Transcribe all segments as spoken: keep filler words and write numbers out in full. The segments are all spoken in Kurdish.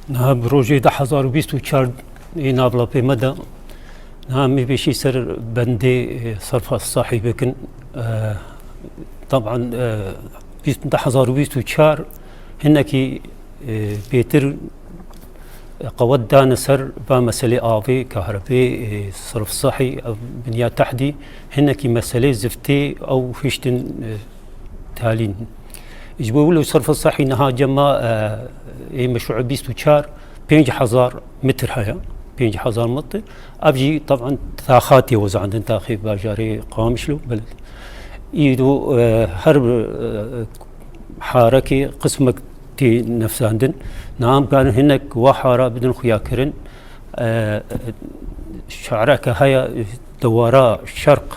Niha bi rojê du hezar û bîst û çar ê navlapê me de, niha em ê pêşî ser bendê, e, serfa sahî bikin. E, taban, e, bîst, du hezar û bîst û çar hinekî, e, bêtir, e, qewet dane ser va meselê avê, kahrebê, e, serf sahî, ev binya tehdî, hinekî meselê ziftê ew hiştin, e, talîn. Ji bo wilo serfa sahî niha cema, e, ê meşruê bîst û çar, pênc hezar metr heye. Pênc hezar metr. Ev jî taban taxatê wezandin, taxê bajarê Qamişlo, belê. Îro, e, her, e, harekê qismek tê nefsandin. Niha em karin hinek wa hara bidin xuyakirin. E, şareke heye dewara şerq,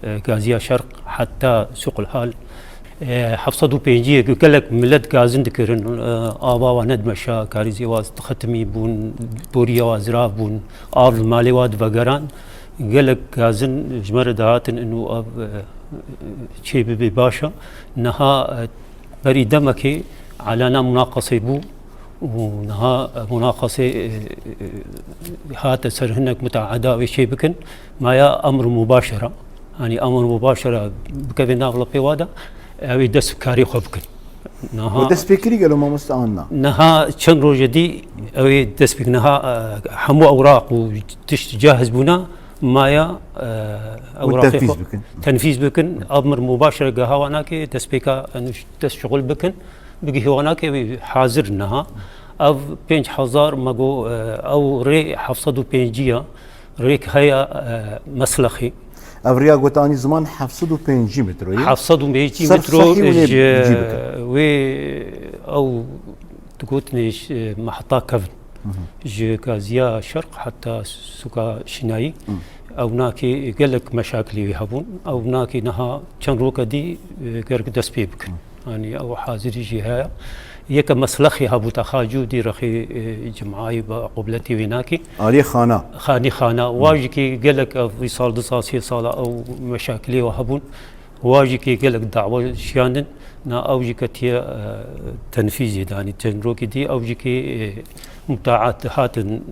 e, gaziya şerq heta Sûqul Hal. E, heft sed û pêncî gelek milet gazin dikirin. E, ava wa nedimeşa, karîzê wa dixetimî bûn, boriya wa zirav bûn, av li malê wa divegeran. Gelek gazin ji me re dihatin û ev, e, çê bibe baş e. Niha, e, berî demekê alana munaqesê bû û niha munaqesê, e, e, hate ser hinek mutaeda wê çê bikin. Maya emr mubaşera. Yanî emr mubaşera bikeve nav lipê wa de, ew ê dest bi karê xwe bikin. Niha Û dest pê kirî gelo mamoste an na? Niha çend roje dî ew ê dest pê, niha, e, hemû ewraq û tişt cahiz bûna, maya, e, Û ewraqê tenfîz xwe bikin. tenfîz bikin. Emr mubaşere geha wa nake, dest pêka, enu, dest şixul bikin. Bigihê wa nake, wî hazir niha. Ev pênc hezar me got, e, ew rê heft sed û pêncî ya. Rêk heye, e, Meslexê. Ev rêya gotanî ziman heft sed û pêncî metro ye. Heft sed û pêncî Ser metro sehî wê ji cî bikin. wê ew digotinê ji Mehta Kevin. Hı hı. Ji Gaziya Şerq heta Sûka Şînayî. Hı. Ew nakê gelek meşakilî wê hebûn. Ew nakê niha çend roke dî, e, gerek dest pê bikin. Hı. Yanî ew hazirî jî heye. Yeke Meslexê hebû te xacû dî rexê, e, Cim'ayî bi qubletê wê nakê. Aliyê Xana. Xanî Xana. Wa jî kê gelek ev vî sal, du sal, sê sala ew meşakilê wa hebûn. Wa jî kê gelek dawa şiyandin. Na ew jî ketiye, e, tenfîzê de. Yanî çend rokê dî ew jî kê, e, mutaat hatin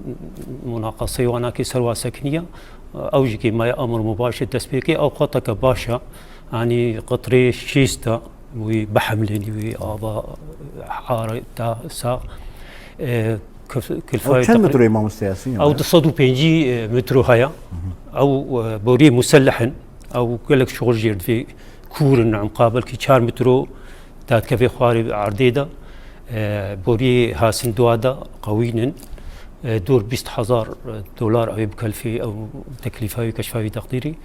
munaqeseyê wa nakê ser wa sekiniye. Ew jî kê maya emr mubaşir dest pê kê. Ew xweteke baş e. Yanî qetrê şêst e. Wî bihemlênî, wî ava hara ta sax. E, kif-, kilfayê Ew çend teqrî-, metroyê mamoste Yasin? Ew du sed û pêncî metro heye. Ew, e, boriyê muselleh in. Ew gelek şixul jê re divê kûr in, emqa belkî çar metro dadikeve xwarê erdê de. E, boriyê hasin dua de qewîn in. E, dor bîst hezar dolar ew ê bikelfê, ew teklîfa wî, keşfa wî, teqdîrî.